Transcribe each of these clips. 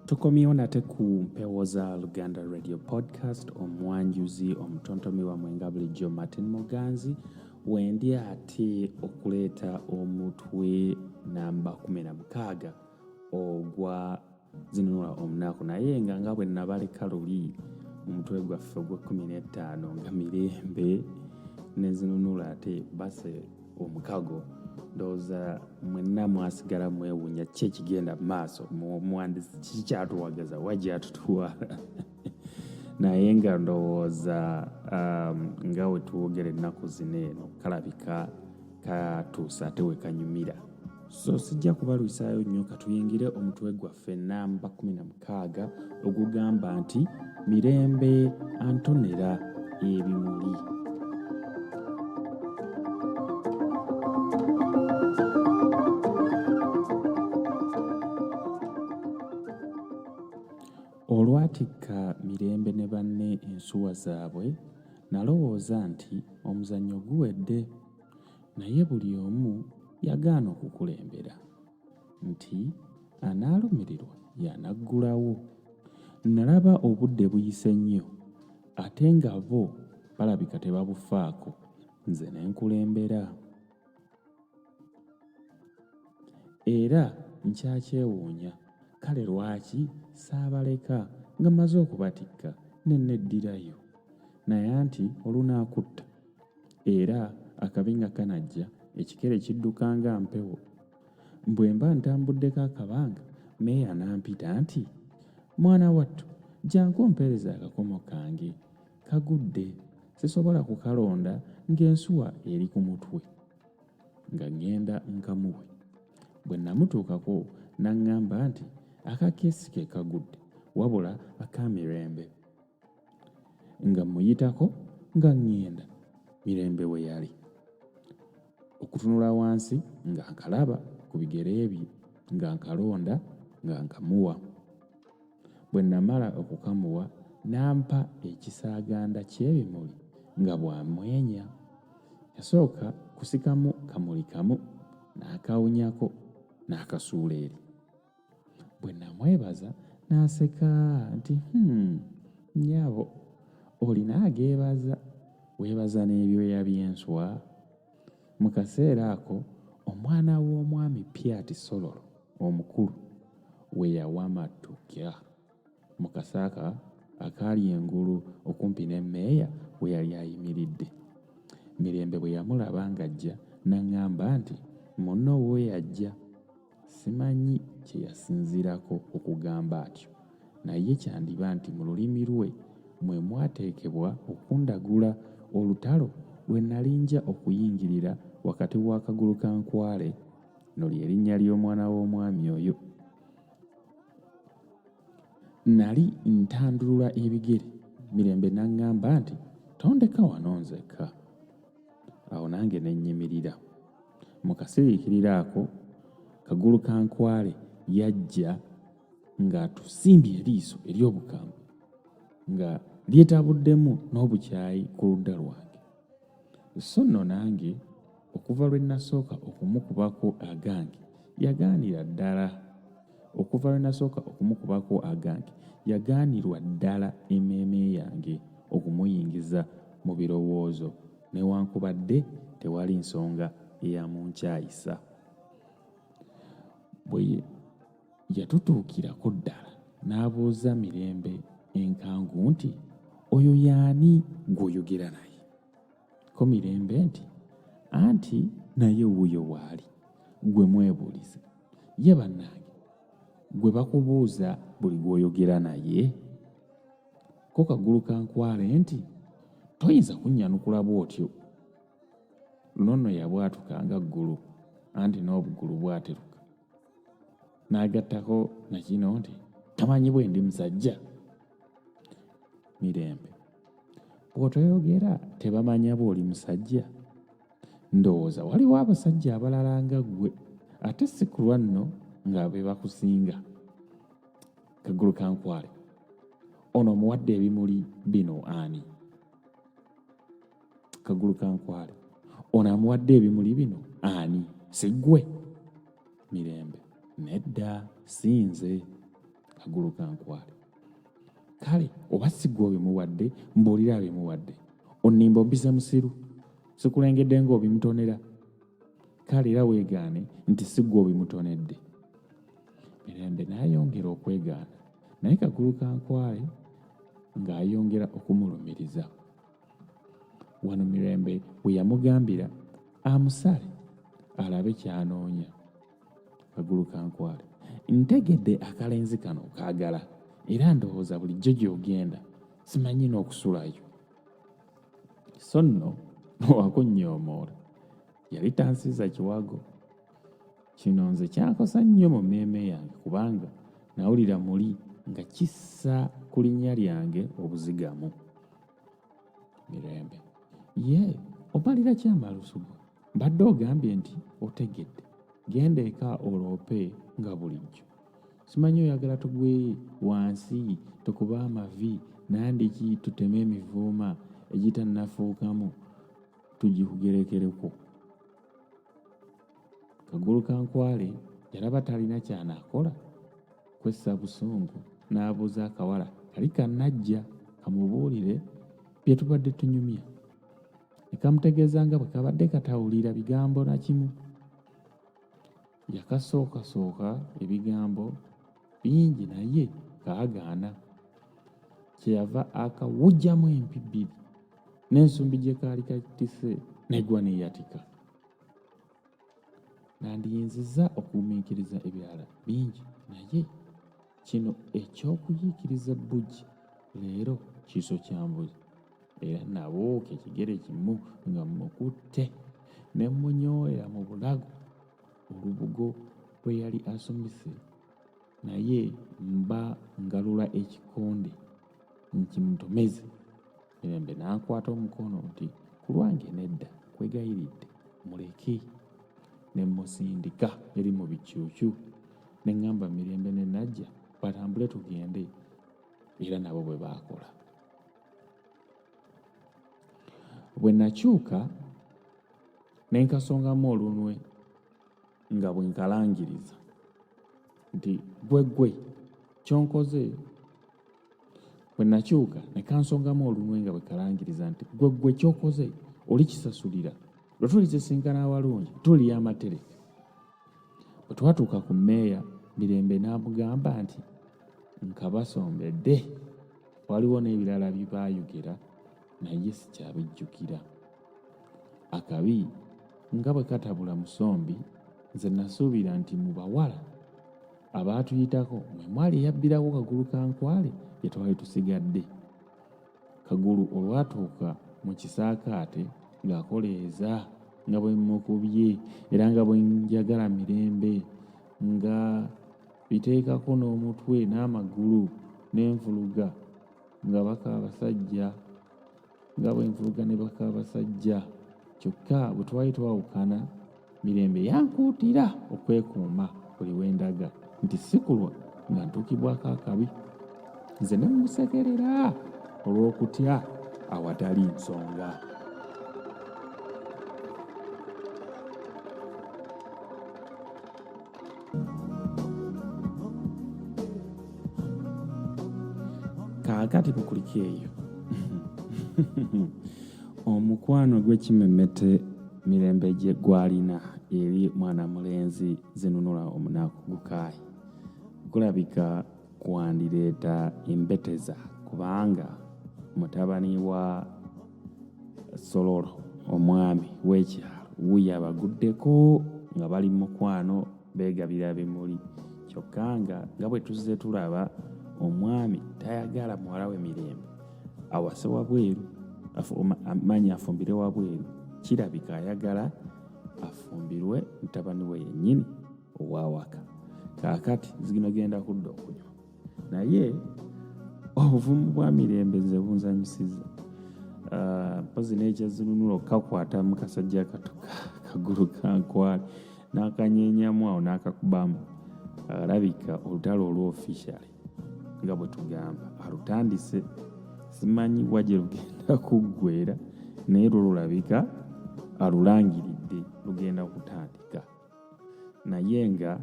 Tukomyewo nate ku mpewo za Luganda Radio Podcast, omwanjuzi omutontomi wammwe nga bulijjo Martin Muganzi, wendi ate okuleeta omutwe namba 16 ogwa Zinunula Omunaku. Naye nga nga bwe nabaleka luli mu mutwe gwaffe ogw'ekkumi n'ettaano nga Mirembe ne Zinunula ate base omukago, ndowooza mwenna mwasigala mwewuunya ki ekigenda mu maaso, omuwandiisi kiki kyatuwagaza, wa gyatutwala. Naye nga ndowooza nga we twogera ennaku zino eno kalabika katuuse ate we kanyumira. So sijja kubalwisaayo nnyo, katuyingire omutwe gwaffe namba 16 ogugamba nti Mirembe antonera ebimuli. Olwatikka Mirembe ne banne ensuwa zaabwe, nalowooza nti omuzannyo guwedde. Naye buli omu yagaana okukulembera nti anaalumirirwa y'anaggulawo. Nnalaba obudde buyise nnyo ate nga bo balabika tebabufaako nze ne nkulembera. Era nkyakyewuunya kale lwaki saabaleka nga mmaze okubatikka ne neddirayo. Naye anti olunaakutta Era akabi nga kanajja, ekikere kidduka nga mpewo. Bwe mba ntambuddeko akabanga, Meeya n'ampita nti, Mwana wattu, jangu ompeereze akakomo kange. Kagudde. Sisobola kukalonda ng'ensuwa eri ku mutwe. Nga ŋŋenda nkamuwe. Bwe namutuukako n'aŋŋamba nti, Akake si ke kagudde, wabula aka Mirembe. Nga mmuyitako nga ŋŋenda, Mirembe we yali. Okutunula wansi nga nkalaba ku bigere bye nga nkalonda nga nkamuwa. Bwe nnamala okukamuwa n'ampa ekisaaganda ky'ebimuli nga bw'amwenya. Yasooka kusikamu kamuli kamu n'akawunyako n'akasuula eri. Bwe namwebaza n'aseka nti, Hmm, nnyabo olina ageebaza, weebaza n'ebyoya by'enswa? Mu kaseera ako omwana w'omwami Piat Sololo omukulu we yawamattuka mu kasaaka akaali engulu okumpi ne mmeeya we yali ayimiridde. Mirembe bwe yamulaba ng'ajja n'aŋŋamba nti, Munno wuuyo ajja. Simanyi kye yasinziirako okugamba atyo, naye kyandiba nti mu lulimi lwe mwe mwateekebwa okundagula olutalo lwe nnali nja okuyingirira wakati wa Kagulukankwale, lino lye linnya ly'omwana w'omwami oyo. Nnali ntandulula ebigere, Mirembe n'aŋŋamba nti, Tondeka wano nzekka. Awo nange ne nnyimirira. Mu kasiriikiriro ako, Kagulukankwale yajja ng'atusimbye eriiso ery'obukambwe nga lyetabuddemu n'obukyayi ku ludda lwange. Sso nno nange okuva lwe nnasooka okumukubako agange yagaanira ddala Okuva lwe nasooka okumukubako agange yagaanirwa ddala emmeeme yange okumuyingiza mu birowoozo newankubadde tewali nsonga eyamunkyayisa. Bwe yatutuukirako ddala n'abuuza Mirembe enkangu nti, Oyo y'ani gw'oyogera naye? Ko Mirembe nti, Anti naye wuuyo waali, ggwe mwebuulize. Ye bannange, ggwe bakubuuza buli gw'oyogera naye? Ko Kagulukankwale nti, Toyinza kunnyanukula bw'otyo. Luno nno yabwatuka nga Ggulu, anti n'obugulu bwateruka. N'agattako na kino nti, Tomanyi bwe ndi musajja? Mirembe, bw'otoyogera tebamanya bw'oli musajja? Ndowooza waliwo abasajja abalala nga ggwe ate si kulwa nno nga be bakusinga. Kagulukankwale, ono omuwadde ebimuli bino ani? Kagulukankwale, ono amuwadde ebimuli bino ani? Si ggwe? Mirembe, nedda si nze. Kagulukankwale. Kale oba si ggwe obimuwadde, mbuulira abimuwadde. Onnimba ompise musiru? Sikulengedde ng'obimutonera? Kale era weegaane nti si ggwe obimutonedde. Mirembe n'ayongera okwegaana, naye Kagulukankwale ng'ayongera okumulumiriza. Wano Mirembe we yamugambira amusale alabe ky'anoonya. Kagulukankwale, Ntegedde akalenzi kano okaagala era ndowooza bulijjo gy'ogenda simanyi n'okusulayo. So nno wakunnyoomoola. Yali tansiiza kiwago. Kino nze kyankosa nnyo mu mmeeme yange kubanga nawulira muli nga kissa ku linnya lyange obuzigamu. Mirembe, Ye omalira ki amalusu go? Mbadde ogambye nti otegedde. Genda eka oloope nga bulijjo. Simanyi oyagala tugwe wansi tukube amavi nandiki tuteme emivuuma egitannafuukamu tugikugerekereko. Kagulukankwale yalaba talina ky'anaakola kwessa busungu n'abuuza akawala kali ka Najja kamubuulire bye tubadde tunyumya. Ne kamutegeeza nga bwe kabadde katawulira bigambo na kimu. Yakasookasooka ebigambo bingi naye kaagaana. Kye yava akawujjamu empi bbiri n'ensumbi gye kaali katisse n'egwa n'eyatika. Nandiyinzizza okugumiikiriza ebirala bingi naye kino eky'okuyiikiriza ebbujje leero kiiso kya mbuzi. Era nabuuka ekigere kimu nga mmukutte ne mmunyoolera mu bulago olubugo lwe yali asumise naye mba ngalula ekikonde nkimutomeze. Mirembe n'ankwata omukono nti, Ku lwange nedda, nkwegayiridde muleke. Ne mmusindika eri mu bicuucu. Ne ŋŋamba Mirembe ne Najja batambule tugende era nabo bwe baakola. Bwe nakyuka ne nkasongamu olunwe nga bwe nkalangiriza nti, Ggwe ggwe ky'onkoze! Bwe nakyuka ne kansongamu olunwe nga bwe kalangiriza nti, Ggwe ggwe ky'okoze olikisasulira. Lwe tulisisinkana awalungi tulya amatereke. Bwe twatuuka ku mmeeya, Mirembe n'amugamba nti, Nkabasombedde. Waliwo n'ebirala bye baayogera naye sikyabijjukira. Akabi nga bwe katabula musombi, nze nasuubira nti mu bawala abaatuyitako mwe mwali eyabbirako Kagulu ka Nkwale gye twali tusigadde. Kagulu olwatuuka mu kisaakaate ng'akoleeza nga bwe mmukubye era nga bwe njagala Mirembe nga biteekako n'omutwe n'amagulu n'envuluga nga bakaabasajja nga bwe nvuluga ne bakaabasajja kyokka bwe twali twawukana Mirembe yankuutira okwekuuma buli we ndaga nti sikulwa nga ntuukibwako akabi nze ne mmusekerera olw'okutya awatali nsonga. Kaakati mukulike eyo omukwano gw'ekimemmete Mirembe gye gwalina eri mwana mulenzi Zinunula omunaku Gukaayi gulabika gwandireeta embeteza kubanga mutabani wa Sololo omwami w'ekyalo wuuyo abaguddeko nga bali mu mukwano beegabira bimuli kyokka nga nga bwe tuzze tulaba omwami tayagala muwala we Mirembe awase wabweru manya afumbire wabweru kirabika ayagala afumbirwe mutabani we yennyini owawaka kaakati zigino genda kudda okunywa naye obuvumu bwa mirembe nze bunzanyusiza ah, mpozi n'ekyazinunula okukakwatamu kasajja katuka kagulu kankwale n'akanyenyamu awo n'akakubamu alabika olutalo olwofficially nga bwe tugamba alutandise simanyi wa gye lugenda kuggwera naye lwo lulabika alulangiridde lugenda kutandika naye nga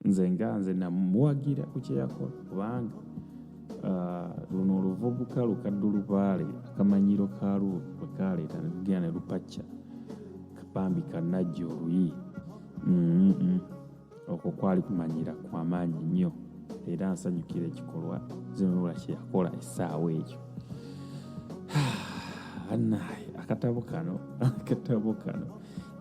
Nze nga nze namuwagira ku kye yakola, kubanga luno oluvubuka lukaddulubaale akamanyiro kaalwo bwe kaleeta ne lugenda ne lupacca bambi kannajja oluyi. Okwo kwali kumanyira kwamaanyi nnyo, era nsanyukira ekikolwa Zinunula kye yakola essaawa eyo. Annaye akatabo kano, akatabo kano,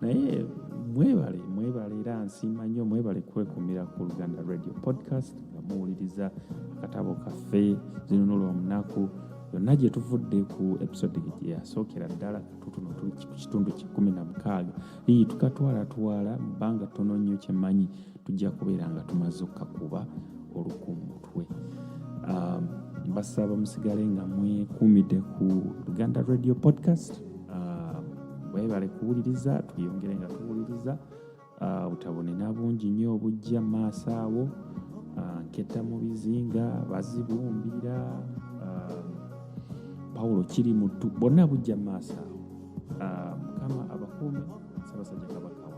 naye mwebale, mwebale, era nsiima nnyo, mwebale kwekumira ku Luganda Radio Podcast nga muwuliriza akatabo kaffe Zinunula Omunaku. Yonna gye tuvudde ku episode gye yasookera ddala, katutuno tuli ku kitundu kya 16. Ii, tukatwalatwala mu bbanga ttono nnyo, kyemmanyi tujja kubeera nga tumaze okukakuba oluku mu mutwe. Mbasaba musigale nga mwekuumidde ku Luganda Radio Podcast. Mwebale kuwuliriza, tweyongere nga tuwuliriza. Obutabo nina bungi nnyo obujja mu maaso awo. Nketta mu bizinga, bazibumbira, Pawulo kiri muttu, bonna bujja mu maaso awo. Mukama abakuume, Ssaabasajja Kabaka.